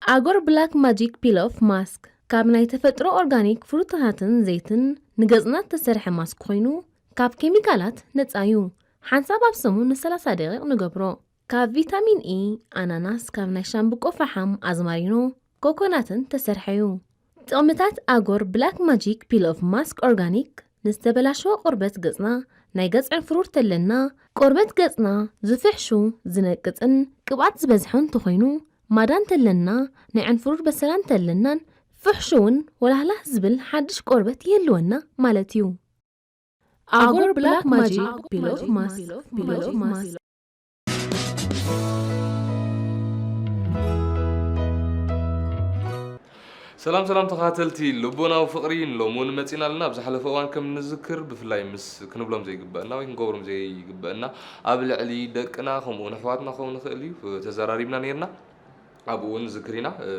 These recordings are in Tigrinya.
ኣጎር ብላክ ማጂክ ፒል ኦፍ ማስክ ካብ ናይ ተፈጥሮ ኦርጋኒክ ፍሩታታትን ዘይትን ንገጽና እተሰርሐ ማስክ ኮይኑ፣ ካብ ኬሚካላት ነጻ እዩ። ሓንሳብ ኣብ ሰሙን ንሰላሳ ደቂቕ ንገብሮ። ካብ ቪታሚን ኢ፣ ኣናናስ፣ ካብ ናይ ሻምብቆ ፈሓም፣ ኣዝማሪኖ፣ ኮኮናትን ተሰርሐ እዩ። ጥቕምታት ኣጎር ብላክ ማጂክ ፒል ኦፍ ማስክ ኦርጋኒክ ንዝተበላሸወ ቆርበት ገጽና፣ ናይ ገጽ ዕንፍሩር ተለና፣ ቆርበት ገጽና ዝፍሕሹ፣ ዝነቅጽን ቅብኣት ዝበዝሖ እንተኾይኑ፣ ማዳ እንተለና፣ ናይ ዕንፍሩር በሰላ እንተለናን ፍሕሹውን ወላህላህ ዝብል ሓድሽ ቆርበት ይህልወና ማለት እዩ። ኣጎር ብላክ ማጂክ ፒል ኦፍ ማስክ፣ ፒል ኦፍ ማስክ። ሰላም ሰላም ተኸታተልቲ ልቦናዊ ፍቕሪ፣ ንሎሚ እውን መፂና ኣለና። ኣብ ዝሓለፈ እዋን ከም ንዝክር ብፍላይ ምስ ክንብሎም ዘይግበአና ወይ ክንገብሮም ዘይግበአና ኣብ ልዕሊ ደቅና ከምኡ እውን ኣሕዋትና ክኸውን ይኽእል እዩ ተዘራሪብና ነይርና። ኣብኡ እውን ዝክር ኢና፣ እ፣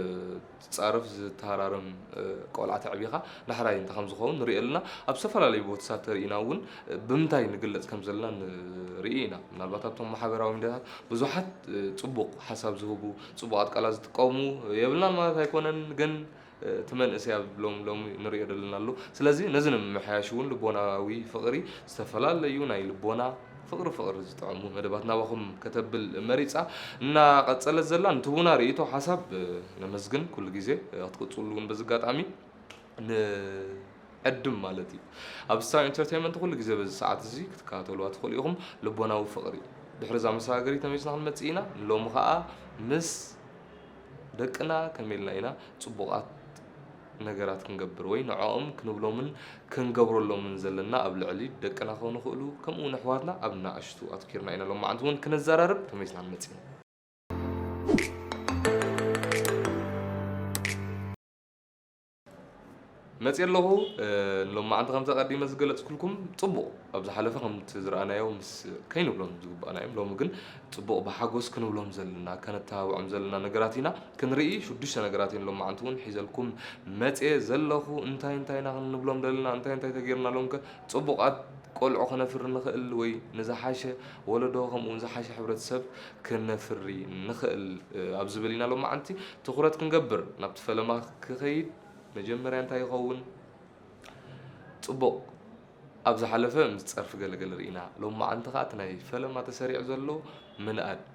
ዝፃረፍ ዝተሃራረም፣ እ፣ ቆልዓ ተዕቢኻ ዳሕራይ እንታይ ከም ዝኸውን ንሪኦ ኣለና። ኣብ ዝተፈላለዩ ቦታታት ተሪኢና እውን፣ እ፣ ብምንታይ ንግለፅ ከም ዘለና ንርኢ ኢና። ምናልባት ኣብቶም ማሕበራዊ ሚዲያታት ብዙሓት፣ እ፣ ፅቡቕ ሓሳብ ዝህቡ፣ ፅቡቓት ቃላት ዝጥቀሙ የብልናን ማለት ኣይኮነን፣ ግን፣ እ፣ እቲ መንእሰይ ኣብ ሎም-፣ ሎሚ ንሪኦ ዘለና ኣሎ። ስለዚ ነዚ ንምምሕያሽ እውን ልቦናዊ ፍቕሪ ዝተፈላለዩ ናይ ልቦና ፍቕሪ ፍቕሪ ዝጥዕሙ መደባት ናባኹም ከተብል መሪፃ እናቐፀለት ዘላ ንትቡና ርእይቶ ሓሳብ፣ እ፣ ነመስግን። ኩሉ ግዜ፣ እ፣ ክትቅፅሉ እውን በዚ ኣጋጣሚ ንዕድም ማለት እዩ። ኣብ ስታር ኢንተርቴይንመንት ኩሉ ግዜ በዚ ሰዓት እዚ ክትከታተሉዋ ትኽእሉ ኢኹም። ልቦናዊ ፍቕሪ። ድሕሪ እዛ መሰጋገሪት ተመሊስና ክንመፅእ ኢና። ንሎሚ ኸዓ ምስ ደቅና ከመይ ኢልና ኢና ፅቡቓት ነገራት ክንገብር ወይ ንዕኦም ክንብሎምን ክንገብረሎምን ዘለና ኣብ ልዕሊ ደቅና ክኾኑ ይኽእሉ፣ ከምኡ እውን ኣሕዋትና ኣብ ንኣሽቱ ኣትኪርና ኢና ሎማዓንቲ እውን ክነዘራርብ ተመሊስና ንመፅእ ኢና። መፅእ ኣለኹ። እ፣ ንሎማዓንቲ ከምቲ ኣቐዲመ ዝገለፅኩልኩም ፅቡቕ ኣብ ዝሓለፈ ከምቲ ዝረኣናዮ ምስ ከይንብሎም ዝግባእና እዮም። ሎሚ ግን ፅቡቕ ብሓጎስ ክንብሎም ዘለና፣ ከነተባብዖም ዘለና ነገራት ኢና ክንርኢ። ሽዱሽተ ነገራት እየን ሎማዓንቲ እውን ሒዘልኩም መፅየ ዘለኹ። እንታይ እንታይ ኢና ክንብሎም ዘለና፣ እንታይ እንታይ ተገይርናሎም ከ ፅቡቓት ቆልዑ ከነፍሪ ንኽእል ወይ ንዝሓሸ ወለዶ ከምኡ እውን ዝሓሸ ሕብረተሰብ ክነፍሪ ንኽእል፣ እ፣ ኣብ ዝብል ኢና ሎማዓንቲ ትኹረት ክንገብር ናብቲ ፈለማ ክኸይድ። መጀመርያ እንታይ ይኸውን? ፅቡቕ ኣብ ዝሓለፈ ምስ ፀርፊ ገለገለ ርኢና፣ ሎማዓንቲ ኸዓ እቲ ናይ ፈለማ ተሰሪዑ ዘሎ ምንኣድ።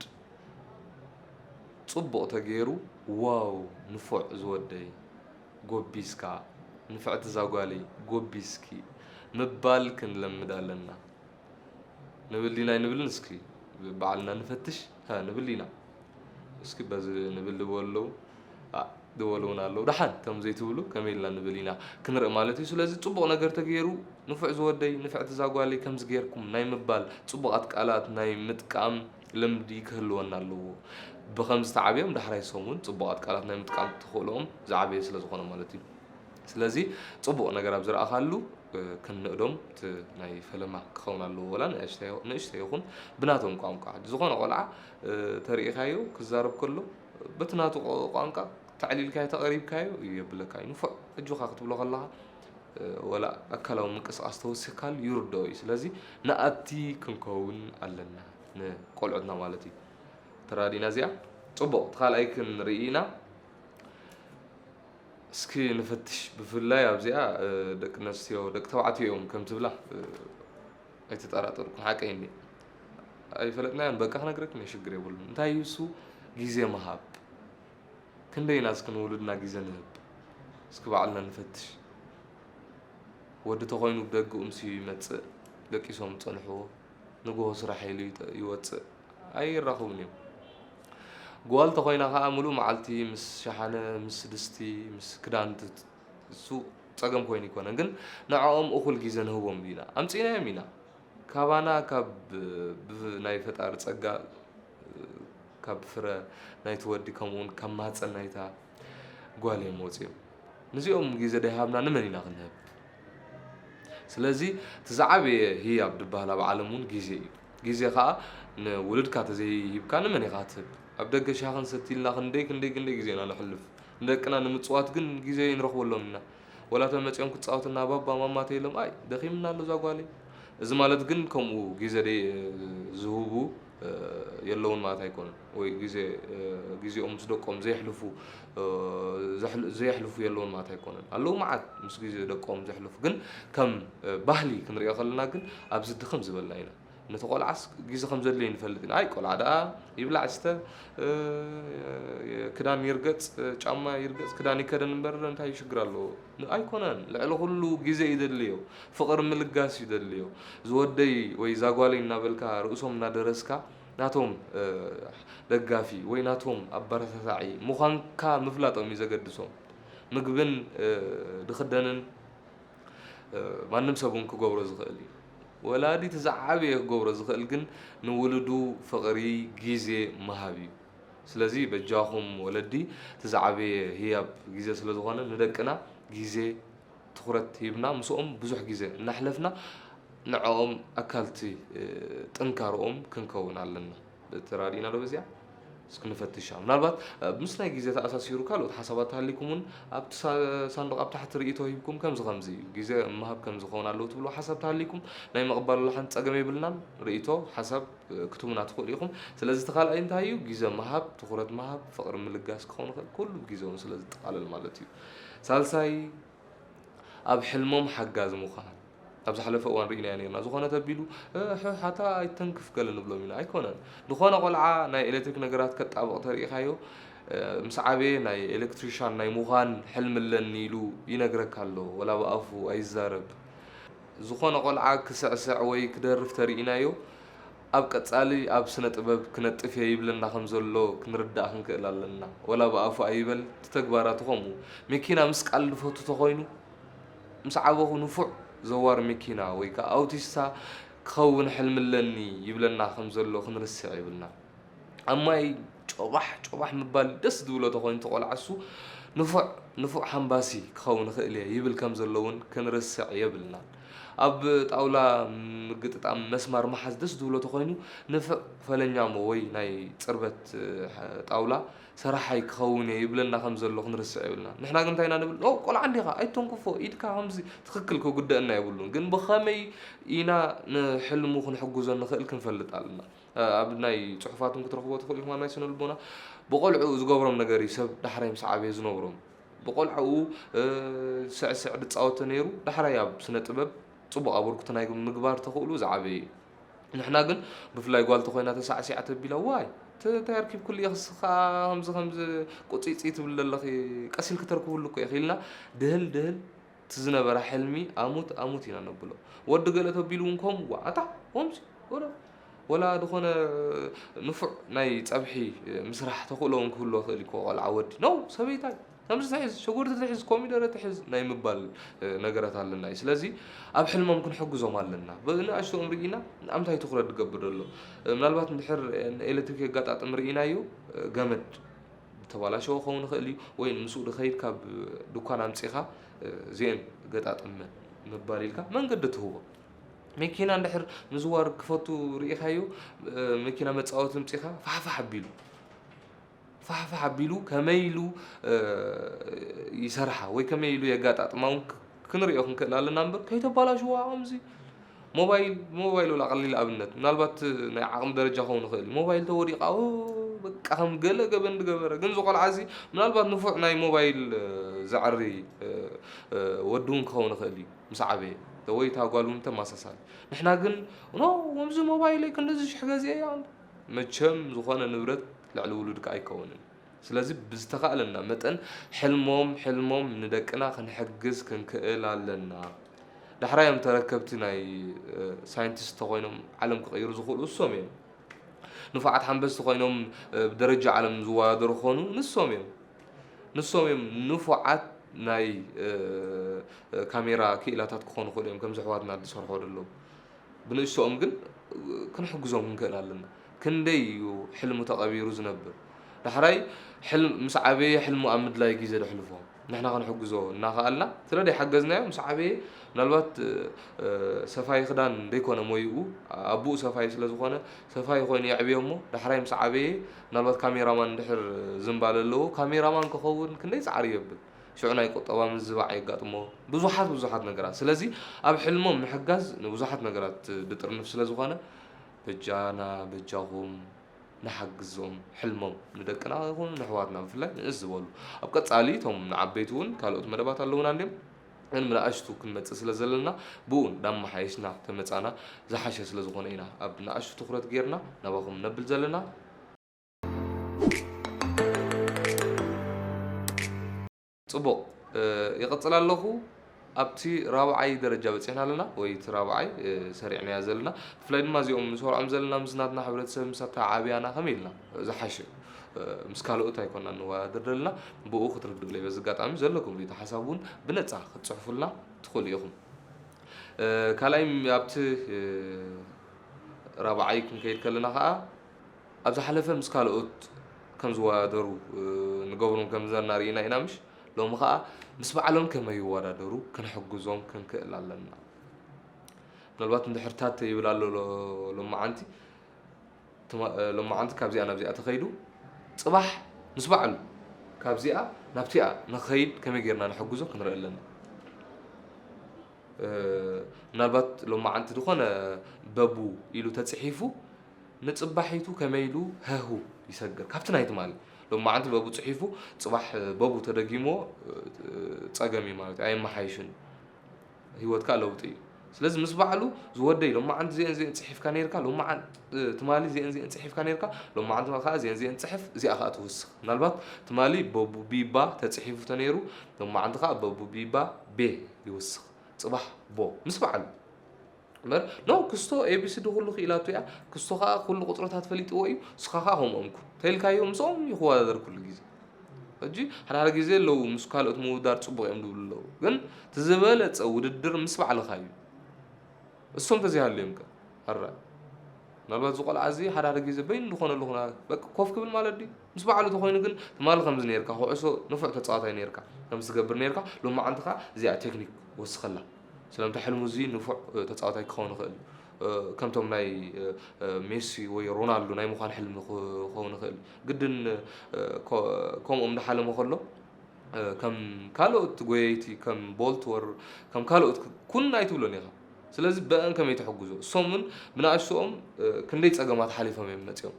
ፅቡቕ ተገይሩ፣ ዋው ንፉዕ ዝወደይ ጎቢዝካ፣ ንፍዕቲ እዛ ጓለይ ጎቢዝኪ ምባል ክንለምድ ኣለና። ንብል ዲና ኣይንብልን? እስኪ ባዕልና ንፈትሽ። ሀ፣ ንብል ዲና? እስኪ በዚ ንብል ዝበሉ ኣለዉ። አ፣ ዝበሉ እውን ኣለዉ። ደሓን ከም ዘይትብሉ ከመይ ኢልና ንብል ኢና ክንርኢ ማለት እዩ። ስለዚ ፅቡቕ ነገር ተገይሩ፣ ንፉዕ ዝወደይ፣ ንፍዕቲ እዛ ጓለይ ከምዚ ገይርኩም ናይ ምባል፣ ፅቡቓት ቃላት ናይ ምጥቃም ልምዲ ክህልወና ኣለዎ። ብኸምዚ ተዓብዮም ዳሕራይ ሰሙን ፅቡቓት ቃላት ናይ ምጥቃም ተኽእሎኦም ዝዓበየ ስለ ዝኾነ ማለት እዩ። ስለዚ ፅቡቕ ነገር ኣብ ዝረኣኻሉ፣ እ፣ ክንእዶም እቲ ናይ ፈለማ ክኸውን ኣለዎ። ወላ ንእሽተይ፣ ንእሽተይ ይኹን ብናቶም ቋንቋ። ዝኾነ ቆልዓ፣ እ፣ ተሪኢኻዮ ክዛረብ ከሎ በቲ ናቱ ቋ-፣ ቋንቋ ተዕሊልካዮ፣ ተቐሪብካዮ የብለካ እዩ። ንፉዕ፣ ኣጆኻ ክትብሎ ከለኻ፣ እ፣ ወላ ኣካላዊ ምንቅስቓስ ተወሲኽካሉ ይርድኦ እዩ። ስለዚ ንኣቲ ክንከውን ኣለና፣ ንቆልዑትና ማለት እዩ። ተራዲና እዚኣ? ጽቡቕ፣ እቲ ካልኣይ ክንርኢ ኢና። እስኪ ንፈትሽ። ብፍላይ ኣብዚኣ፣ እ፣ ደቂ ኣንስትዮ፣ ደቂ ተባዕትዮ እዮም ከም ትብላ፣ እ፣ ኣይተጠራጠርኩን። ሓቀይ እንዴ? ኣይፈለጥናዮን፣ በቃ ክነግረክን እየ፣ ሽግር የብሉን። እንታይ እዩ እሱ? ግዜ ምሃብ። ክንደይ ኢና እስኪ ንውሉድና ግዜ ንህብ? እስኪ ባዕልና ንፈትሽ። ወዲ ተኾይኑ ብደጊኡ ምሲዩ ይመጽእ፣ ደቂሶም ዝጸንሕዎ፣ ንግሆ ስራሕ ኢሉ ይጠ-፣ ይወጽእ፣ ኣይራኸቡን እዮም። ጓል ተኾይና ኸኣ ምሉእ መዓልቲ ምስ ሸሓነ፣ ምስ ድስቲ፣ ምስ ክዳን ት-፣ እሱ ጸገም ኮይኑ ኣይኮነን፣ ግን ንዕኦም እኹል ግዜ ንህቦም ዲና? ኣምጺእናዮም ኢና። ካባና ካብ ብ-፣ ናይ ፈጣሪ ጸጋ፣ ካብ ፍረ ናይቲ ወዲ ከምኡውን ካብ ማህጸን ናይታ ጓል እዮም ወጺኦም። ንዚኦም ግዜ ደይሃብና ንመን ኢና ክንህብ? ስለዚ እቲ ዝዓበየ ህያብ ዝበሃል ኣብ ዓለም እውን ግዜ እዩ። ግዜ ኸኣ ንውሉድካ ተዘይሂብካ ንመን ኢኻ ክትህብ? ኣብ ደገ ሻሂ ክንሰቲ ኢልና ክንደይ ክንደይ ክንደይ ግዜ ኢና ነሕልፍ። ንደቅና ንምጽዋት ግን ግዜ ኣይንረኽበሎምን ኢና። ወላ ተመጺኦም ክጻወቱልና ባባ ማማ ተይሎም፣ ኣይ ደኺምና ኣሎ እዛ ጓለይ። እዚ ማለት ግን ከምኡ ግዜ ደይ ዝህቡ የለውን ማለት ኣይኮነን። ወይ ግዜ ግዜኦም ምስ ደቆም ዘየሕልፉ ዘየሕልፉ የለውን ማለት ኣይኮነን። ኣለዉ መዓት ምስ ግዜ ደቆም ዘሕልፉ፣ ግን ከም ባህሊ ክንሪኦ ከለና ግን ኣብዚ ድኽም ዝበልና ኢና። ነቲ ቆልዓስ ግዜ ከም ዘድልዮ ንፈልጥ ኢና። ኣይ ቆልዓ ደኣ ይብላዕ ዝስተ፣ ክዳን ይርገጽ፣ ጫማ ይርገጽ፣ ክዳን ይከደን እምበር እንታይ ሽግር ኣለዎ? ኣይኮነን። ልዕሊ ኩሉ ግዜ እዩ ዘድልዮ። ፍቕሪ ምልጋስ እዩ ዘድልዮ። ዝወደይ ወይ ዛጓለይ እናበልካ ርእሶም እናደረስካ ናቶም ደጋፊ ወይ ናቶም ኣበረታታዒ ምዃንካ ምፍላጦም እዩ ዘገድሶም። ምግብን ድኽደንን ማንም ሰብ እውን ክገብሮ ዝኽእል እዩ። ወላዲ እቲ ዝዓበየ ክገብሮ ዝኽእል ግን ንውሉዱ ፍቕሪ፣ ግዜ ምሃብ እዩ። ስለዚ በጃኹም ወለዲ እቲ ዝዓበየ ህያብ ግዜ ስለ ዝኾነ ንደቅና ግዜ ትኹረት ሂብና ምስኦም ብዙሕ ግዜ እናሕለፍና ንዕኦም ኣካልቲ ጥንካርኦም ክንከውን ኣለና። ተራዲእና ዶ በዚኣ? እስኪ ንፈትሻ። ምናልባት ምስ ናይ ግዜ ተኣሳሲሩ ካልኦት ሓሳባት ተሃሊኩም እውን ኣብቲ ሳንዱቕ ኣብ ታሕቲ ርእይቶ ሂብኩም ከምዚ ከምዚ እዩ ግዜ ምሃብ ከምዚ ክኸውን ኣለዎ ትብልዎ ሓሳብ ተሃሊኩም ናይ ምቕባል ሓንቲ ጸገም የብልናን። ርእይቶ ሓሳብ ክትቡና ትኽእሉ ኢኹም። ስለዚ እቲ ካልኣይ እንታይ እዩ? ግዜ ምሃብ፣ ትኹረት ምሃብ፣ ፍቕሪ ምልጋስ ክኸውን ይኽእል። ኩሉ ብግዜውን ስለ ዝጠቓለል ማለት እዩ። ሳልሳይ ኣብ ሕልሞም ሓጋዚ ምዃን። ኣብ ዝሓለፈ እዋን ርኢናዮ ነርና። ዝኾነ ተቢሉ፣ "እ፣ ሕ-፣ ሓታ ኣይተንክፍ" ገለ ንብሎም ኢና። ኣይኮነን። ዝኾነ ቆልዓ ናይ ኤሌክትሪክ ነገራት ከጣብቕ ተሪኢኻዮ፣ እ፣ ምስ ዓበየ ናይ ኤሌክትሪሻን ናይ ምዃን ሕልሚ ኣለኒ ኢሉ ይነግረካ ኣሎ። ወላ ብኣፉ ኣይዛረብ። ዝኾነ ቆልዓ ክስዕስዕ ወይ ክደርፍ ተሪኢናዮ፣ ኣብ ቀጻሊ ኣብ ስነ ጥበብ ክነጥፍ እየ ይብለና ከም ዘሎ ክንርዳእ ክንክእል ኣለና። ወላ ብኣፉ ኣይበል፣ እቲ ተግባራቱ ከምኡ። መኪና ምስቃል ዝፈቱ ተኾይኑ፣ ምስ ዓበኹ ንፉዕ ዘዋር መኪና ወይ ከኣ ኣውቲስታ ክኸውን ሕልሚ ኣለኒ ይብለና ከም ዘሎ ክንርስዕ የብልና። ኣብ ማይ ጮባሕ ጮባሕ ምባል ደስ ዝብሎ ተኾይኑ ተቖልዓ እሱ ንፉዕ ንፉዕ ሓምባሲ ክኸውን ይኽእል እየ ይብል ከም ዘሎ እውን ክንርስዕ የብልናን። ኣብ ጣውላ ምግጥጣም መስማር ምሓዝ ደስ ዝብሎ ተኾይኑ ንፉዕ ፈለኛሞ ወይ ናይ ጽርበት ጣውላ ሰራሓይ ክኸውን እየ ይብለና ከም ዘሎ ክንርስዕ የብልናን። ንሕና ግን እንታይ ኢና ንብል? ኦ ቆልዓ እንዲኻ ኣይትንክፎ ኢድካ ከምዚ ትኽክል ክጉደአና የብሉን። ግን ብኸመይ ኢና ንሕልሙ ክንሕግዞ ንኽእል ክንፈልጥ ኣለና። ኣብ ናይ ጽሑፋቱን ክትረኽቦ ትኽእሉ ኢኹም። ኣብ ናይ ስነ ልቦና ብቆልዕኡ ዝገብሮም ነገር እዩ ሰብ ዳሕራይ ምስ ዓበየ ዝነብሮም። ብቆልዕኡ ስዕስዕ ዝጻወቶ ነይሩ ዳሕራይ ኣብ ስነ ጥበብ ጽቡቕ ኣበርክቶ ናይ ምግባር ተኽእሉ ዝዓበየ እዩ። ንሕና ግን ብፍላይ ጓል ተኾይና ተሳዕሲዓ ተቢላ ዋይ እንታይ ኣርኪብኩሉ ኢኺ እስኻ ከምዚ ከምዚ ቁጺጺ ትብል ዘለኺ ቀሲልኪ ተርክብሉ እኮ ኢኺ ኢልና ድህል ድህል እቲ ዝነበረ ሕልሚ ኣሙት ኣሙት ኢና ነብሎ። ወዲ ገለ ተቢሉ እውን ከምኡ ዋዕታ ከምዚ ወላ ወላ ዝኾነ ንፉዕ ናይ ጸብሒ ምስራሕ ተኽእሎ እውን ክህልዎ ይኽእል እዩ እኮ ቆልዓ ወዲ። ኖ ሰበይታይ ከምዚ ትሕዝ፣ ሸጉርቲ ትሕዝ፣ ኮሚደረ ትሕዝ ናይ ምባል ነገራት ኣለና እዩ። ስለዚ ኣብ ሕልሞም ክንሕግዞም ኣለና። ብንኣሽቶኦም ርኢና ኣብ እንታይ ትኹረት ዝገብር ዘሎ ምናልባት እንድሕር ኤሌክትሪክ የጋጣጥም ርኢናዮ ገመድ ዝተባላሸወ ክኸውን ይኽእል እዩ ወይ ምስኡ ድኸይድ ካብ ድኳን ኣምጺኻ እዚአን ገጣጥመ ምባል ኢልካ መንገዲ ትህቦ። መኪና እንድሕር ምዝዋር ክፈቱ ርኢኻዮ መኪና መጻወቲ ምጺኻ ፋሕፋሕ ኣቢሉ ፋሕፋሕ ኣቢሉ ከመይ ኢሉ ይሰርሓ ወይ ከመይ ኢሉ የጋጣጥማ እውን ክንሪኦ ክንክእል ኣለና እምበር ከይተባላሽዋ ከምዚ ሞባይል ሞባይል ወላ ቀሊል ኣብነት ምናልባት ናይ ዓቕሚ ደረጃ ክኸውን ይኽእል እዩ ሞባይል ተወዲቓ በቃ ከም ገለ ገበን ዝገበረ ግን ዝቆልዓ እዚ ምናልባት ንፉዕ ናይ ሞባይል ዘዕሪ ወዲ እውን ክኸውን ይኽእል እዩ ምስ ዓበየ ወይ እታ ጓል እውን ተመሳሳሊ ንሕና ግን ኖ ከምዚ ሞባይለይ ክንድዚ ሽሕ ገዚአ እያ መቸም ዝኾነ ንብረት ልዕሊ ውሉድካ ኣይከውንን። ስለዚ ብዝተኻእለና መጠን ሕልሞም ሕልሞም ንደቅና ክንሕግዝ ክንክእል ኣለና። ዳሕራዮም ተረከብቲ ናይ ሳይንቲስት ተኾይኖም ዓለም ክቕይሩ ዝኽእሉ እሶም እዮም። ንፉዓት ሓንበስቲ ኮይኖም ብደረጃ ዓለም ዝወዳደሩ ክኾኑ ንሶም እዮም። ንሶም እዮም ንፉዓት ናይ ካሜራ ክኢላታት ክኾኑ ክእሉ እዮም ከምዚ ኣሕዋትና ዝሰርሖ ዘለዉ። ብንእሽቶኦም ግን ክንሕግዞም ክንክእል ኣለና። ክንደይ እዩ ሕልሙ ተቐቢሩ ዝነብር። ዳሕራይ ሕልም ምስ ዓበየ ሕልሙ ኣብ ምድላይ ግዜ ደሕልፎ። ንሕና ክንሕግዞ እናኸኣልና ስለ ደይሓገዝናዮ ምስ ዓበየ ምናልባት ሰፋይ ክዳን ደይኮነ ሞይኡ ኣቦኡ ሰፋይ ስለ ዝኾነ ሰፋይ ኮይኑ የዕብዮ እሞ ዳሕራይ ምስ ዓበየ ምናልባት ካሜራማን እንድሕር ዝንባለ ኣለዎ ካሜራማን ክኸውን ክንደይ ፃዕሪ የብል። ሽዑ ናይ ቁጠባ ምዝባዕ የጋጥሞ ብዙሓት ብዙሓት ነገራት። ስለዚ ኣብ ሕልሞም ምሕጋዝ ንብዙሓት ነገራት ዝጥርንፍ ስለ ዝኾነ በጃና በጃኹም ንሓግዞም፣ ሕልሞም ንደቅና ይኹኑ ንኣሕዋትና ብፍላይ ንእስ ዝበሉ። ኣብ ቀጻሊ እቶም ንዓበይቲ እውን ካልኦት መደባት ኣለዉና እንድዮም። ግን ንኣሽቱ ክንመጽእ ስለ ዘለና ብኡ እንዳመሓየሽና ተመጻና ዝሓሸ ስለ ዝኾነ ኢና ኣብ ንኣሽቱ ትኹረት ጌርና ናባኹም ነብል ዘለና። ጽቡቕ፣ ይቕጽል ኣለኹ። ኣብቲ ራብዓይ ደረጃ በጺሕና ኣለና ወይ እቲ ራብዓይ ሰሪዕናዮ ዘለና። ብፍላይ ድማ እዚኦም ንሰርዖም ዘለና ምስ ናትና ሕብረተሰብ ምስ ኣተዓብያና ከመይ ኢልና ዝሓሸ ምስ ካልኦት ኣይኮና ንወዳደር ዘለና። ብኡ ክትርድኡለይ በዚ ኣጋጣሚ ዘለኩም ሪኢቶ ሓሳብ እውን ብነጻ ክትጽሕፉልና ትኽእሉ ኢኹም። ካልኣይ ኣብቲ ራብዓይ ክንከይድ ከለና ከኣ ኣብ ዝሓለፈ ምስ ካልኦት ከም ዝወዳደሩ ንገብሮም ከም ዘለና ርኢና ኢና ምሽ? ሎሚ ከኣ ምስ ባዕሎም ከመይ ይወዳደሩ ክንሕግዞም ክንክእል ኣለና። ምናልባት እንድሕር ታተ ይብል ኣሎ ሎመዓንቲ፣ ሎመዓንቲ ካብዚኣ ናብዚኣ ተኸይዱ ጽባሕ ምስ ባዕሉ ካብዚኣ ናብቲኣ ንኸይድ ከመይ ጌርና ንሕግዞ ክንርኢ ኣለና። ምናልባት ሎመዓንቲ ዝኾነ በቡ ኢሉ ተጽሒፉ ንጽባሒቱ ከመይ ኢሉ ሀሁ ይሰግር ካብቲ ናይ ትማሊ። ሎመዓንቲ በቡ ጽሒፉ ጽባሕ በቡ ተደጊሞ ጸገም እዩ ማለት እዩ፣ ኣየመሓይሽን። ህይወትካ ለውጢ እዩ። ስለዚ ምስ ባዕሉ ዝወደይ ሎመዓንቲ እዚአን እዚአን ጽሒፍካ ነይርካ፣ ሎመዓንቲ ትማሊ እዚአን እዚአን ጽሒፍካ ነይርካ፣ ሎመዓንቲ ከዓ እዚአን እዚአን ጽሕፍ፣ እዚኣ ከዓ ትውስኽ። ምናልባት ትማሊ በቡ ቢባ ተጽሒፉ ተነይሩ፣ ሎመዓንቲ ከዓ በቡ ቢባ ቤ ይውስኽ። ጽባሕ ቦ ምስ ባዕሉ እምበር ኖ ክስቶ ኤቢሲዲ ኩሉ ክኢላቱ እያ። ክስቶ ከዓ ኩሉ ቁፅርታት ፈሊጥዎ እዩ። ንስኻ ከዓ ከምኦም ኩን ተይልካዮ ምስኦም እዩ ክወዳደር ኩሉ ግዜ። ሕጂ ሓደ ሓደ ግዜ ኣለዉ ምስ ካልኦት ምውዳር ፅቡቕ እዮም ዝብሉ ኣለዉ። ግን እቲ ዝበለፀ ውድድር ምስ ባዕልኻ እዩ። እሶም ተዘይሃልዮም ከ ኣራይ ምናልባት እዚ ቆልዓ እዚ ሓደ ሓደ ግዜ በይኑ ዝኾነሉ ኩና በቃ ኮፍ ክብል ማለት ድዩ? ምስ ባዕሉ ተኾይኑ ግን ትማሊ ከምዚ ነይርካ፣ ኩዕሶ ንፉዕ ተጻዋታይ ነይርካ፣ ከምዚ ትገብር ነይርካ፣ ሎማዓንቲ ኸኣ እዚኣ ቴክኒክ ወስኸላ። ስለምንታይ ሕልሙ እዚ ንፉዕ ተጻዋታይ ክኸውን ይኽእል እዩ። ከምቶም ናይ ሜሲ ወይ ሮናልዶ ናይ ምዃን ሕልሚ ክኸውን ይኽእል እዩ። ግድን ከምኦም እንዳሓለመ ከሎ ከም ካልኦት ጎየይቲ ከም ቦልት ወር ከም ካልኦት ኩን ኣይትብሎን ኢኻ። ስለዚ በአን ከመይ ተሕግዞ? እሶም እውን ብንኣሽትኦም ክንደይ ጸገማት ሓሊፎም እዮም መጺኦም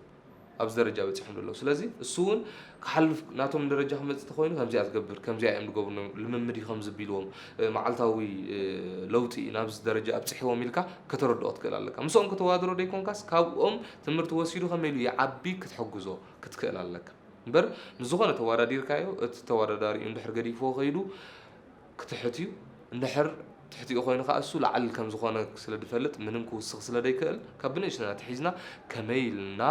ኣብዚ ደረጃ በጺሖም ዘለዉ። ስለዚ እሱ እውን ክሓልፍ ናቶም ደረጃ ክመጽእ ተኾይኑ ከምዚኣ ትገብር፣ ከምዚኣ እዮም ዝገብሩ፣ ልምምድ እዩ ከምዚ ቢልዎም፣ መዓልታዊ ለውጢ ናብዚ ደረጃ ኣብጽሕዎም ኢልካ ከተረድኦ ትክእል ኣለካ። ምስኦም ከተዋድሮ ደይኮንካስ ካብኦም ትምህርቲ ወሲዱ ከመይ ኢሉ ይዓቢ ክትሕግዞ ክትክእል ኣለካ። እምበር ንዝኾነ ተዋዳዲርካዮ እቲ ተዋዳዳሪኡ እንድሕር ገዲፍዎ ከይዱ ክትሕት እዩ። እንድሕር ትሕቲኡ ኮይኑ ከዓ እሱ ላዕሊ ከም ዝኾነ ስለ ዝፈልጥ ምንም ክውስኽ ስለ ዘይክእል ካብ ብንእሽተና ኣትሒዝና ከመይ ኢልና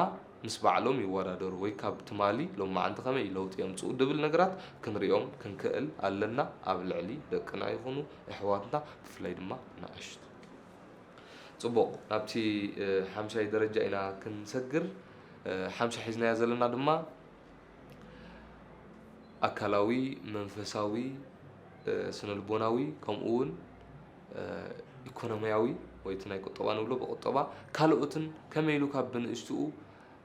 ምስ ባዕሎም ይወዳደሩ ወይ ካብ ትማሊ ሎማዓንቲ ከመይ ለውጢ የምፅኡ ድብል ነገራት ክንሪኦም ክንክእል ኣለና ኣብ ልዕሊ ደቅና ይኹኑ ኣሕዋትና ብፍላይ ድማ ንኣሽቱ። ፅቡቕ ናብቲ ሓምሻይ ደረጃ ኢና ክንሰግር። ሓምሻይ ሒዝናያ ዘለና ድማ ኣካላዊ፣ መንፈሳዊ፣ ስነልቦናዊ ከምኡ እውን ኢኮኖሚያዊ ወይ እቲ ናይ ቁጠባ ንብሎ ብቁጠባ ካልኦትን ከመይ ኢሉ ካብ ብንእሽትኡ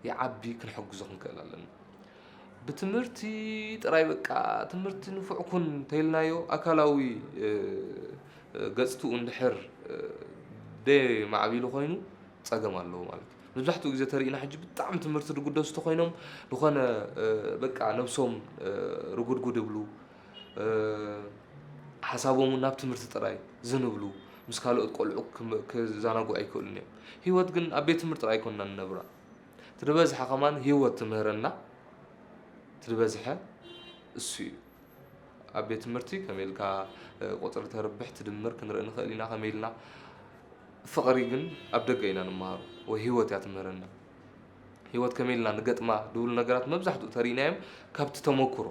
ይዓቢ ክንሕግዞ ክንክእል ኣለና። ብትምህርቲ ጥራይ በቃ ትምህርቲ ንፉዕ ኩን እንተኢልናዮ ኣካላዊ ገፅትኡ እንድሕር ደይ ማዕቢሉ ኮይኑ ፀገም ኣለዎ ማለት እዩ። መብዛሕትኡ ግዜ ተሪእና ሕጂ ብጣዕሚ ትምህርቲ ዝጉደሱ ተኮይኖም ዝኾነ በቃ ነብሶም ርጉድጉድ ይብሉ፣ ሓሳቦም ናብ ትምህርቲ ጥራይ ዝንብሉ፣ ምስ ካልኦት ቆልዑ ክዛናግዑ ኣይክእሉን እዮም። ህይወት ግን ኣብ ቤት ትምህርቲ ጥራይ ኣይኮንና ንነብራ። እቲ ዝበዝሐ ከማን ህይወት ትምህረና፣ እቲ ዝበዝሐ እሱ እዩ። ኣብ ቤት ትምህርቲ ከመይ ኢልካ ቁፅሪ ተርብሕ ትድምር ክንርኢ ንኽእል ኢና፣ ከመይ ኢልና ፍቕሪ ግን ኣብ ደገ ኢና ንመሃሮ ወይ ህይወት እያ ትምህረና። ህይወት ከመይ ኢልና ንገጥማ ዝብሉ ነገራት መብዛሕትኡ ተሪእናዮም ካብቲ ተመክሮ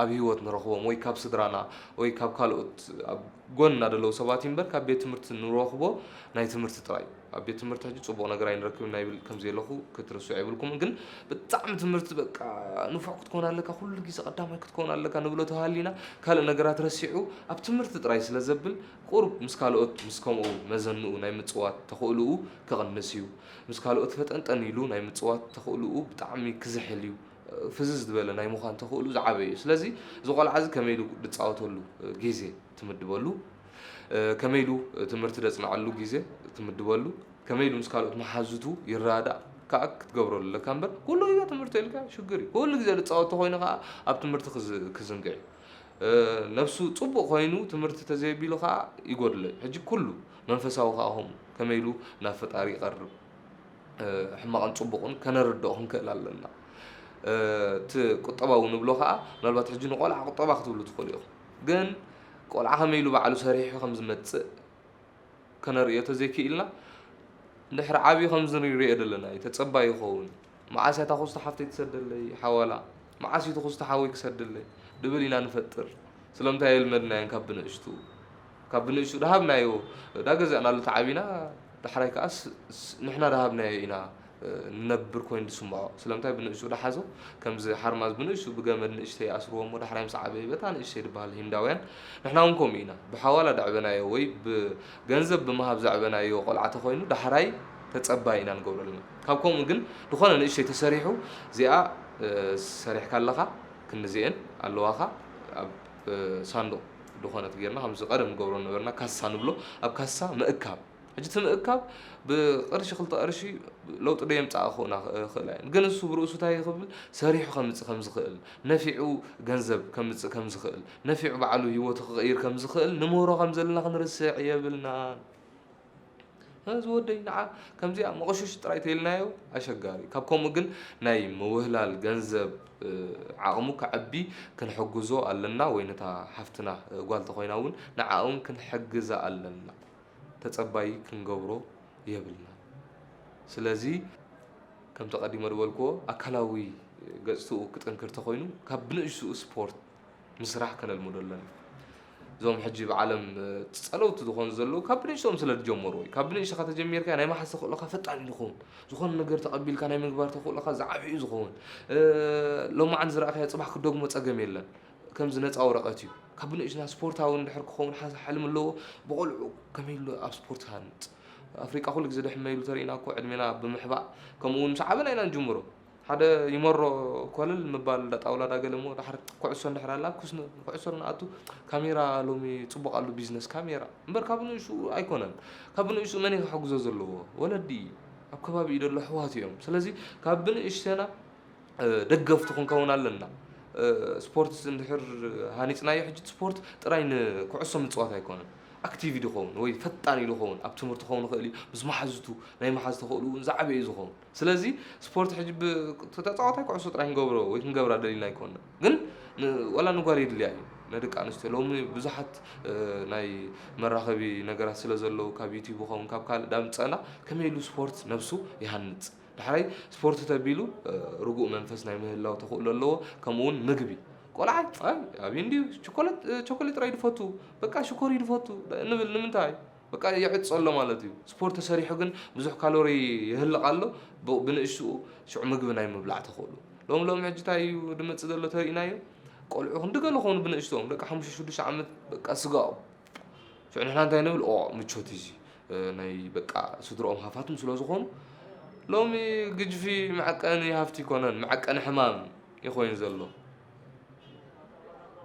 ኣብ ህይወት ንረኽቦም ወይ ካብ ስድራና ወይ ካብ ካልኦት ኣብ ጎንና ዘለዉ ሰባት እዩ እምበር ካብ ቤት ትምህርቲ ንረኽቦ ናይ ትምህርቲ ጥራይ እዩ። ኣብ ቤት ትምህርቲ ሕጂ ፅቡቕ ነገር ኣይንረክብን ናይ ብል ከም ዘለኹ ክትርስዑ የብልኩምን። ግን ብጣዕሚ ትምህርቲ በቃ ንፉዕ ክትከውን ኣለካ፣ ኩሉ ግዜ ቀዳማይ ክትከውን ኣለካ ንብሎ ተሃሊና ካልእ ነገራት ረሲዑ ኣብ ትምህርቲ ጥራይ ስለ ዘብል ቁሩብ ምስ ካልኦት ምስ ከምኡ መዘንኡ ናይ ምፅዋት ተኽእልኡ ክቕንስ እዩ። ምስ ካልኦት ፈጠንጠን ኢሉ ናይ ምፅዋት ተኽእልኡ ብጣዕሚ ክዝሕል እዩ። ፍዝዝ ዝበለ ናይ ምዃን ተኽእሉ ዝዓበየ እዩ። ስለዚ እዚ ቆልዓ እዚ ከመይ ኢሉ ዝፃወተሉ ግዜ ትምድበሉ፣ ከመይ ኢሉ ትምህርቲ ዘፅንዓሉ ግዜ ትምድበሉ፣ ከመይ ኢሉ ምስ ካልኦት መሓዙቱ ይረዳእ ከኣ ክትገብረሉ ኣለካ እምበር፣ ኩሉ ግዜ ትምህርቲ ኢልካ ሽግር እዩ። ኩሉ ግዜ ዝጻወት ተኾይኑ ከኣ ኣብ ትምህርቲ ክዝ-፣ ክዝንግዕ እዩ። እ፣ ነብሱ ጽቡቕ ኮይኑ ትምህርቲ ተዘየቢሉ ከኣ ይጎድሎ እዩ። ሕጂ ኩሉ መንፈሳዊ ከኣ ከምኡ ከመይ ኢሉ ናብ ፈጣሪ ይቐርብ፣ እ፣ ሕማቕን ጽቡቕን ከነርድኦ ክንክእል ኣለና። እ፣ እቲ ቁጠባዊ ንብሎ ከኣ ምናልባት ሕጂ ንቆልዓ ቁጠባ ክትብሉ ትኽእሉ ኢኹም። ግን ቆልዓ ከመይ ኢሉ ባዕሉ ሰሪሑ ከም ዝመጽእ ከነርእዮ ተዘይክኢልና፣ ድሕሪ ዓብዩ ከምዚ ንሪኦ ዘለና እዩ። ተጸባይ ይኸውን። መዓስ እያ እታ ኩስቶ ሓፍተይ ትሰደለይ ሓዋላ? መዓስ እዩ እቲ ኩስቶ ሓወይ ክሰደለይ? ድብል ኢና ንፈጥር። ስለምንታይ የልመድናዮን ካብ ብንእሽቱ? ካብ ብንእሽቱ ደሃብናዮ፣ ዳገዛእናሉ ተዓቢና፣ ዳሕራይ ከኣ ስ-፣ ስ-፣ ንሕና ደሃብናዮ ኢና፣ እ፣ ንነብር ኮይኑ ዝስምዖ። ስለምንታይ ብንእሽቱ ደሓዞ? ከምዚ ሓርማዝ ብንእሽቱ ብገመድ ንእሽተይ ይኣስርዎ እሞ ዳሕራይ ምስ ዓበየ በታ ንእሽተይ ድበሃል ሂንዳውያን። ንሕና እውን ከምኡ ኢና። ብሓዋላ ደዕበናዮ ወይ ብገንዘብ ብምሃብ ዘዕበናዮ ቆልዓ ተኾይኑ ዳሕራይ ተጸባይ ኢና ንገብረሉ። ካብ ከምኡ ግን ዝኾነ ንእሽተይ ተሰሪሑ እዚኣ፣ እ፣ ሰሪሕካ ኣለኻ ክንዚኤን ኣለዋኻ ኣብ፣ እ፣ ሳንዱቕ ዝኾነት ጌርና ከምዚ ቀደም ንገብሮ ነበርና ካሳ ንብሎ ኣብ ካሳ ምእካብ። ሕጂ እቲ ምእካብ ብቅርሺ ክልተ ቅርሺ ለውጢ ዶ የምጽኣ ክኾና ክእላ እየን። ግን እሱ ብርእሱ እንታይ ክብል ሰሪሑ ከምጽእ ከም ዝኽእል፣ ነፊዑ ገንዘብ ከምጽእ ከም ዝኽእል፣ ነፊዑ ባዕሉ ህይወቱ ክቕይር ከም ዝኽእል ንምህሮ ከም ዘለና ክንርስዕ የብልናን። እዚ ወደይ ንዓ ከምዚኣ መቐሽሽ ጥራይ ተይልናዮ ኣሸጋሪ። ካብ ከምኡ ግን ናይ ምውህላል ገንዘብ፣ እ፣ ዓቕሙ ከዐቢ ክንሕግዞ ኣለና፣ ወይ ነታ ሓፍትና፣ እ፣ ጓል ተኾይና እውን ንዓ እውን ክንሕግዛ ኣለና። ተጸባይ ክንገብሮ የብልና። ስለዚ ከምቲ ቀዲመ ዝበልክዎ ኣካላዊ ገጽትኡ ክጥንክር ተኾይኑ ካብ ብንእሽትኡ ስፖርት ምስራሕ ከነልምዶ ኣለና። እዞም ሕጂ ብዓለም፣ እ፣ ጸለውቲ ዝኾኑ ዘለዉ ካብ ብንእሽቶም ስለ ዝጀመሩ ወይ ካብ ብንእሽትኻ ተጀሚርካ ናይ መሓዝ ተኽእሎኻ ፈጣን እዩ ዝኸውን። ዝኾነ ነገር ተቐቢልካ ናይ ምግባር ተኽእሎኻ ዝዓበዩ ዝኸውን። እ፣ ሎማዓንቲ ዝረኣኻዮ ጽባሕ ክደግሞ ጸገም የለን። ከምዚ ነጻ ወረቐት እዩ። ካብ ብንእሽትና ስፖርታዊ እንድሕር ክኸውን ሓ-፣ ሕልሚ ኣለዎ፣ ብቆልዑ ከመይ ኢሉ ኣብ ስፖርት ሃንጽ። ኣፍሪቃ ኩሉ ግዜ ድሕመ ኢሉ ተሪእና እኮ ዕድሜና ብምሕባእ፣ ከምኡ እውን ምስ ዓበና ኢና ንጅምሮ። ሓደ ይመሮ ኮለል ምባል እንዳ ጣውላ እንዳ ገለ እሞ፣ ድሓር ኩዕሶ እንድሕር ኣላ፣ ኩስ ን-፣ ኩዕሶ ንኣቱ፣ ካሜራ ሎሚ ጽቡቕ ኣሉ ቢዝነስ ካሜራ። እምበር ካብ ንእሽኡ ኣይኮነን። ካብ ንእሽኡ መን እዩ ክሕግዞ ዘለዎ? ወለዲ እዩ። ኣብ ከባቢ እዩ ዘሎ ኣሕዋት እዮም። ስለዚ ካብ ብንእሽተና እ፣ ደገፍቱ ክንከውን ኣለና። እ፣ ስፖርት እንድሕር ሃኒጽናዮ፣ ሕጂ ስፖርት ጥራይ ንኩዕሶ ምጽዋት ኣይኮነን። ኣክቲቭ ድኸውን ወይ ፈጣን ኢሉ ኸውን፣ ኣብ ትምህርቲ ክኸውን ይኽእል እዩ፣ ምስ መሓዙቱ ናይ መሓዝ ተኽእልኡ እውን ዝዓበየ እዩ ዝኸውን። ስለዚ ስፖርት ሕጂ ብ-፣ ተጻዋታይ ኩዕሶ ጥራይ ክንገብሮ ወይ ክንገብራ ደሊና ኣይኮንና። ግን ን-፣ ዋላ ንጓል የድልያ እዩ፣ ንደቂ ኣንስትዮ። ሎሚ ብዙሓት፣ እ፣ ናይ መራኸቢ ነገራት ስለ ዘለዉ፣ ካብ ዩቲዩብ ይኸውን፣ ካብ ካልእ ዳምጸና ከመይ ኢሉ ስፖርት ነብሱ ይሃንጽ። ዳሕራይ ስፖርት ተቢሉ፣ እ፣ ርጉእ መንፈስ ናይ ምህላው ተኽእሎ ኣለዎ። ከምኡ እውን ምግቢ። ቆልዓ፣ ኣይ፣ ኣብዩ እንድዩ ቸኮሌት፣ እ፣ ቸኮሌት ጥራይ ድፈቱ፣ በቃ ሽኮር እዩ ድፈቱ ንብል። ንምንታይ? በቃ ይዕጾ ኣሎ ማለት እዩ። ስፖርት ተሰሪሑ ግን ብዙሕ ካሎሪ ይህልቕ ኣሎ። ብ-፣ ብንእሽትኡ ሽዑ ምግቢ ናይ ምብላዕ ተኽእሎ። ሎሚ ሎሚ ሕጂ እንታይ እዩ ድመጽእ ዘሎ ተሪእናዮ? ቆልዑ ክንዲ ገለ ኾኑ ብንእሽትኦም፣ ደቂ ሓሙሽተ ሽዱሽተ ዓመት በቃ ስጋኦም ሽዑ ንሕና እንታይ ንብል? ኦ፣ ምቾት እዩ እዚ፣ እ፣ ናይ በቃ ስድርኦም ሃፋትም ስለ ዝኾኑ። ሎሚ ግጅፊ መዐቀኒ ሃፍቲ ይኮነን፣ መዐቀኒ ሕማም እዩ ኮይኑ ዘሎ።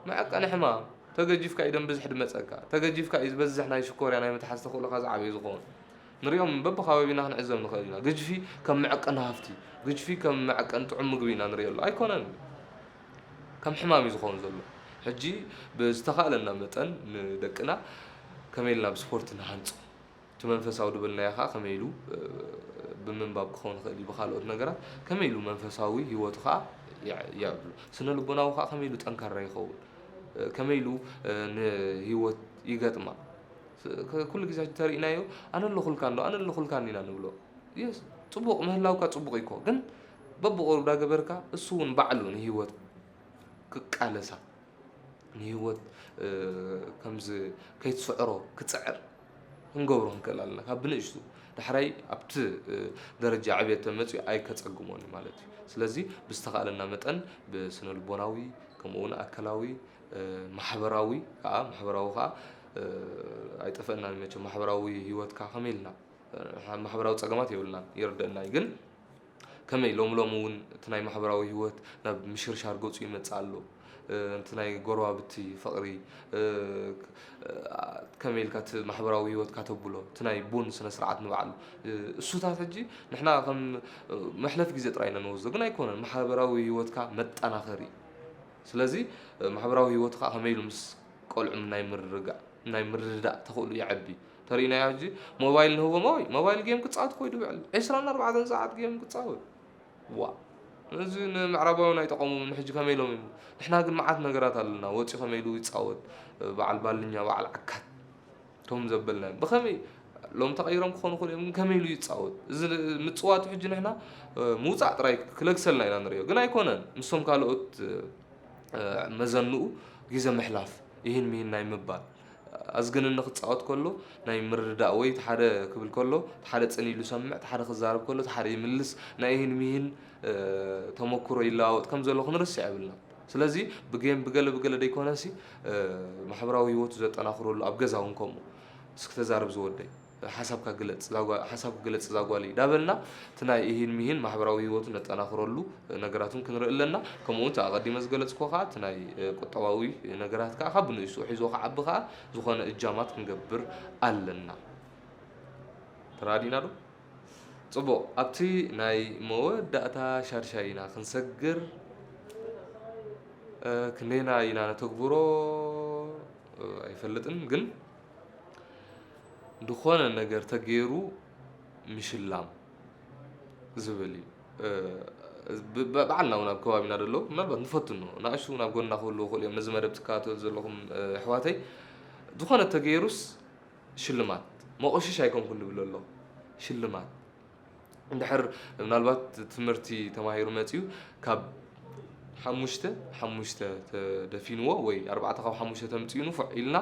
መዐቀኒ ሕማም። ተገጂፍካ እዩ ደም ብዝሕ ድመጸካ። ተገጂፍካ እዩ ዝበዝሕ ናይ ሽኮርያ ናይ ምትሓዝ ተኽእሎኻ ዝዓበየ ዝኾን። ንሪኦም በብኸባቢና ክንዕዘብ ንኽእል ኢና። ግጅፊ ከም መዐቀኒ ሃፍቲ፣ ግጅፊ ከም መዐቀኒ ጥዑም ምግቢ ኢና ንሪኦ ኣሎ። ኣይኮነን። ከም ሕማም እዩ ዝኸውን ዘሎ። ሕጂ ብዝተኻእለና መጠን ንደቅና ከመይ ኢልና ብስፖርት ንሃንጾ። እቲ መንፈሳዊ ድበልናዮ ኸዓ ከመይ ኢሉ፣ እ፣ ብምንባብ ክኸውን ይኽእል እዩ፣ ብኻልኦት ነገራት ከመይ ኢሉ መንፈሳዊ ህይወቱ ኸዓ የዕ-፣ የዕብሎ። ስነ ልቦናዊ ኸዓ ከመይ ኢሉ ጠንካራ ይኸውን፣ እ፣ ከመይ ኢሉ፣ እ፣ ንህይወት ይገጥማ። ስ-፣ ከ-፣ ኩሉ ግዜ ሕጂ ተሪእናዮ፣ "ኣነ ኣለኹልካ እንዶ፣ ኣነ ኣለኹልካ" ኢና ንብሎ። የስ፣ ጽቡቕ ምህላውካ ጽቡቕ እዩ እኮ፣ ግን በብቑሩብ ዳገበርካ እሱ እውን ባዕሉ ንህይወት ክቃለሳ፣ ንህይወት፣ እ፣ ከምዚ ከይትስዕሮ ክጽዕር ክንገብሮ ክንክእል ኣለና። ካብ ብንእሽቱ ዳሕራይ ኣብቲ፣ እ፣ ደረጃ ዕብየት ተመጽዩ ኣይከጸግሞን እዩ ማለት እዩ። ስለዚ ብዝተኻእለና መጠን ብስነ ልቦናዊ፣ ከምኡ እውን ኣካላዊ፣ እ፣ ማሕበራዊ ከኣ፣ ማሕበራዊ ከኣ፣ እ፣ ኣይጠፈእናን መቸም። ማሕበራዊ ህይወትካ ከመይ ኢልና፣ እ፣ ማሕበራዊ ጸገማት የብልናን፣ ይርደአና እዩ። ግን ከመይ ሎሚ ሎሚ እውን እቲ ናይ ማሕበራዊ ህይወት ናብ ምሽርሻር ገጹ ይመጽእ ኣሎ። እ፣ እቲ ናይ ጎረባብቲ ፍቕሪ፣ እ፣ ክ-፣ እ፣ ከመይ ኢልካ እቲ ማሕበራዊ ህይወትካ ተብሎ፣ እቲ ናይ ቡን ስነ ስርዓት ንባዕሉ። እ፣ እሱታት ሕጂ ንሕና ከም፣ እ፣ መሕለፊ ግዜ ጥራይ ኢና ንወስዶ፣ ግን ኣይኮነን። ማሕበራዊ ህይወትካ መጠናኸሪ። ስለዚ፣ እ፣ ማሕበራዊ ህይወትካ ከመይ ኢሉ ምስ ቆልዑ ናይ ምርግጋእ፣ ናይ ምርድዳእ ተኽእሎ ይዓቢ። ተሪእናዮ ሕጂ ሞባይል ንህቦም፣ ወይ ሞባይል ጌም ክጻወት ኮይዱ ውዕል። ዕስራን ኣርባዕተን ሰዓት ጌም ክጻወት። ዋ። እዚ ንምዕራባውያን ኣይጠቐሞምን። ሕጂ ከመይ ኢሎም እዮም? ንሕና ግን መዓት ነገራት ኣለና። ወጺኡ ከመይ ኢሉ ይጻወት? በዓል ባልኛ፣ በዓል ዓካት። እቶም ዘበልናዮም። ብኸመይ ሎም ተቐይሮም ክኾኑ ይኽእሉ እዮም፣ ግን ከመይ ኢሉ ይጻወት? እዚ ምጽዋቱ ሕጂ ንሕና፣ እ፣ ምውጻእ ጥራይ ክለግሰልና ኢና ንርእዮ። ግን ኣይኮነን። ምስቶም ካልኦት፣ እ፣ እ፣ መዘንኡ ግዜ ምሕላፍ፣ ይህን ሚህን ናይ ምባል። ኣዝግንኒ ክጻወት ከሎ ናይ ምርድዳእ ወይ እቲ ሓደ ክብል ከሎ፣ እቲ ሓደ ጽን ኢሉ ይሰምዕ፣ እቲ ሓደ ክዛረብ ከሎ፣ እቲ ሓደ ይምልስ፣ ናይ ይህን ሚህን፣ እ፣ ተመኩሮ ይለዋወጥ ከም ዘሎ ክንርስዕ የብልና። ስለዚ ብጌም ብገለ ብገለ ደይኮነሲ፣ እ፣ ማሕበራዊ ህይወቱ ዘጠናኽረሉ ኣብ ገዛ እውን ከምኡ። እስኪ ተዛረብ ዝወደይ፣ ሓሳብካ ግለጽ፣ እዛ ጓ-፣ ሓሳብካ ግለጽ እዛ ጓለይ እንዳበልና፣ እቲ ናይ እሂን ምሂን ማሕበራዊ ህይወቱ ነጠናኽረሉ ነገራትን ክንርኢ ኣለና። ከምኡ እውን እቲ ኣቐዲመ ዝገለጽኩዎ ከኣ፣ እቲ ናይ፣ እ፣ ቁጠባዊ ነገራት ከኣ ካብ ንእሽቱ ሒዞ ክዓቢ ከኣ ዝኾነ እጃማት ክንገብር ኣለና። ተራዲና ዶ? ጽቡቕ፣ ኣብቲ ናይ መወዳእታ ሻድሻይ ኢና ክንሰግር። እ፣ ክንደይና ኢና ነተግብሮ፣ እ፣ ኣይፈልጥን፣ ግን ዝኾነ ነገር ተገይሩ ምሽላም ዝብል እዩ። እ፣ ብ-፣ ብ-፣ ባዕልና እውን ኣብ ከባቢና ዘሎ ምናልባት ንፈትኖ፣ ንኣሽቱ እውን ኣብ ጎንና ክህልዉ ይኽእሉ እዮም። ነዚ መደብ ትከታተሉ ዘለኹም፣ እ፣ ኣሕዋተይ፣ ዝኾነ ተገይሩስ ሽልማት፣ መቑሽሽ ኣይኮንኩን ዝብል ኣለኹ። ሽልማት። እንድሕር ምናልባት ትምህርቲ ተማሂሩ መጺኡ ካብ ሓሙሽተ፣ ሓሙሽተ ተደፊንዎ ወይ ኣርባዕተ ካብ ሓሙሽተ ተምጺኡ ንፉዕ ኢልና፣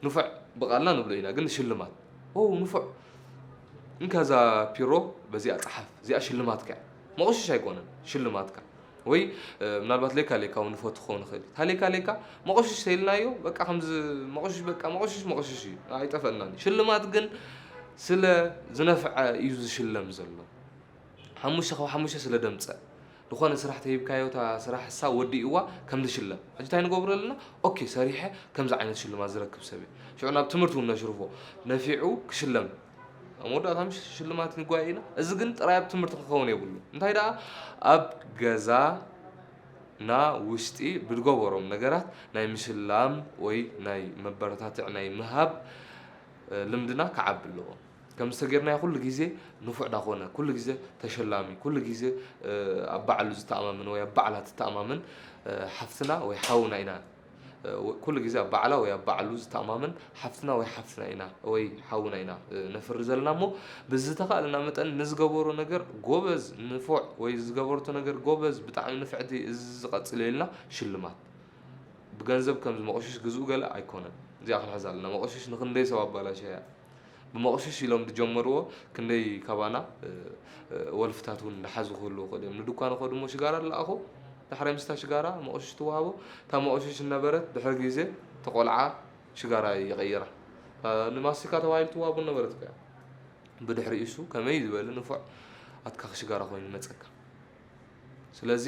ንፉዕ ብቓልና ንብሎ ኢና፣ ግን ሽልማት። ኦ፣ ንፉዕ። እንካ እዛ ፒሮ በዚኣ ጸሓፍ፣ እዚኣ ሽልማትካ እያ። መቑሽሽ ኣይኮነን፣ ሽልማትካ። ወይ፣ እ፣ ምናልባት ሌካ ሌካ እውን ንፈቱ ክኸውን ይኽእል። እታ ሌካ ሌካ መቑሽሽ ተይልናዮ፣ በቃ ከምዚ መቑሽሽ፣ በቃ መቑሽሽ፣ መቑሽሽ እዩ። ኣይጠፈእናን እዩ። ሽልማት ግን ስለ ዝነፍዐ እዩ ዝሽለም ዘሎ። ሓሙሽተ ካብ ሓሙሽተ ስለ ደምጸ። ዝኾነ ስራሕ ተሂብካዮ፣ እታ ስራሕ እሳ ወዲእዋ ከም ዝሽለም። ሕጂ እንታይ ንገብሮ ኣለና? ኦኬ፣ ሰሪሐ ከምዚ ዓይነት ሽልማት ዝረክብ ሰብ እየ። ሽዑ ናብ ትምህርቲ እውን ነሽርፎ። ነፊዑ ክሽለም። ኣብ መወዳእታ ምሽ ሽልማት ንጓየ ኢና። እዚ ግን ጥራይ ኣብ ትምህርቲ ክኸውን የብሉ። እንታይ ደኣ ኣብ ገዛና ውሽጢ ብዝገበሮም ነገራት ናይ ምሽላም ወይ ናይ መበረታትዕ ናይ ምሃብ፣ እ፣ ልምድና ክዓቢ ኣለዎ። ከም ዝተጌርናዮ ኩሉ ግዜ ንፉዕ ዳኾነ፣ ኩሉ ግዜ ተሸላሚ፣ ኩሉ ግዜ፣ እ፣ ኣብ ባዕሉ ዝተኣማመን ወይ ኣብ ባዕላ ትተኣማመን፣ እ፣ ሓፍትና ወይ ሓውና ኢና። እ፣ ወ-፣ ኩሉ ግዜ ኣብ ባዕላ ወይ ኣብ ባዕሉ ዝተኣማመን ሓፍትና ወይ ሓፍትና ኢና ወይ ሓውና ኢና፣ እ፣ ነፍሪ ዘለና እሞ፣ ብዝተኻእለና መጠን ንዝገበሮ ነገር ጎበዝ፣ ንፉዕ ወይ ዝገበርቶ ነገር ጎበዝ፣ ብጣዕሚ ንፍዕቲ፣ እዚ ዝቐጽል ኢልና ሽልማት። ብገንዘብ ከምዚ መቑሽሽ ግዝኡ ገለ ኣይኮነን። እዚኣ ክንሕዛ ኣለና። መቑሽሽ ንኽንደይ ሰብ ኣባላሽያ እያ። ብመቑሽሽ ኢሎም ዝጀመርዎ ክንደይ ካባና፣ እ፣ እ፣ ወልፍታት እውን ዝሓዙ ክህልዉ ይኽእሉ እዮም። ንድኳን ይኸዱ እሞ ሽጋራ ዝለኣኹ፣ ዳሕራይ ምስታ ሽጋራ መቑሽሽ ትወሃቦ። እታ መቑሽሽ ዝነበረት ድሕሪ ግዜ እቲ ቆልዓ ሽጋራ ይቕይራ። እ፣ ንማስቲካ ተባሂሉ ትወሃቦ ነበረት እኮ እያ። ብድሕሪኡ እሱ ከመይ ዝበለ ንፉዕ ኣትካኺ ሽጋራ ኮይኑ ይመጸካ። ስለዚ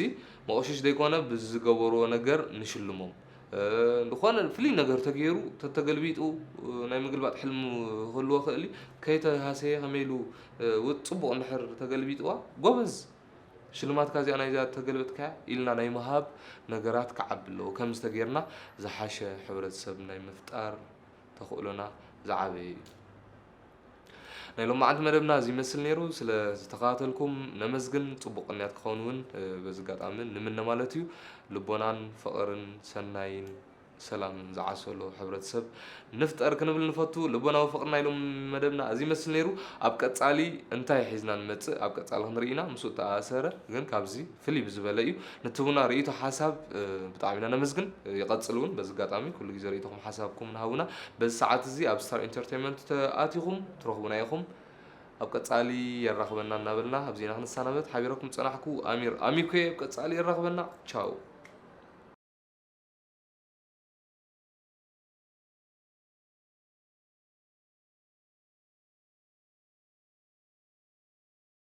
መቑሽሽ ዘይኮነ ብዝገበርዎ ነገር ንሽልሞም። እ፣ ዝኾነ ፍሉይ ነገር ተገይሩ ተተገልቢጡ፣ እ፣ ናይ ምግልባጥ ሕልሚ ክህልዎ ክእል እዩ። ከይተሃሰየ ከመይ ኢሉ፣ እ፣ ው-፣ ጽቡቕ እንድሕር ተገልቢጥዋ፣ ጎበዝ፣ ሽልማትካ እዚኣ ናይዛ ተገልበጥካያ ኢልና ናይ ምሃብ ነገራት ክዓቢ ኣለዎ። ከምዚ ተገይርና ዝሓሸ ሕብረተሰብ ናይ ምፍጣር ተኽእሎና ዝዓበየ እዩ። ናይ ሎማዓንቲ መደብና እዚ ይመስል ነይሩ። ስለ ዝተኸታተልኩም ነመስግን። ጽቡቕ ቅንያት ክኸውን እውን፣ እ፣ በዚ ኣጋጣሚ ንምነ ማለት እዩ። ልቦናን ፍቕርን ሰናይን ሰላምን ዝዓሰሎ ሕብረተሰብ ንፍጠር ክንብል ንፈቱ። ልቦናዊ ፍቕሪ ናይ ሎም መደብና እዚ ይመስል ነይሩ። ኣብ ቀጻሊ እንታይ ሒዝና ንመጽእ ኣብ ቀጻሊ ክንርኢ ኢና። ምስኡ እተኣሳሰረ ግን ካብዚ ፍልይ ብዝበለ እዩ። ንትቡና ርእይቶ ሓሳብ፣ እ፣ ብጣዕሚ ኢና ነመስግን። ይቐጽል እውን። በዚ ኣጋጣሚ ኩሉ ግዜ ርእይቶኹም ሓሳብኩም ንሃቡና። በዚ ሰዓት እዚ ኣብ ስታር ኢንተርቴይንመንት ተኣቲኹም ትረኽቡና ኢኹም። ኣብ ቀጻሊ የራኽበና እናበልና ኣብዚ ኢና ክንሰናበት። ሓቢረኩም ዝጸናሕኩ ኣሚር ኣሚኮ እየ። ኣብ ቀጻሊ የራኽበና። ቻው።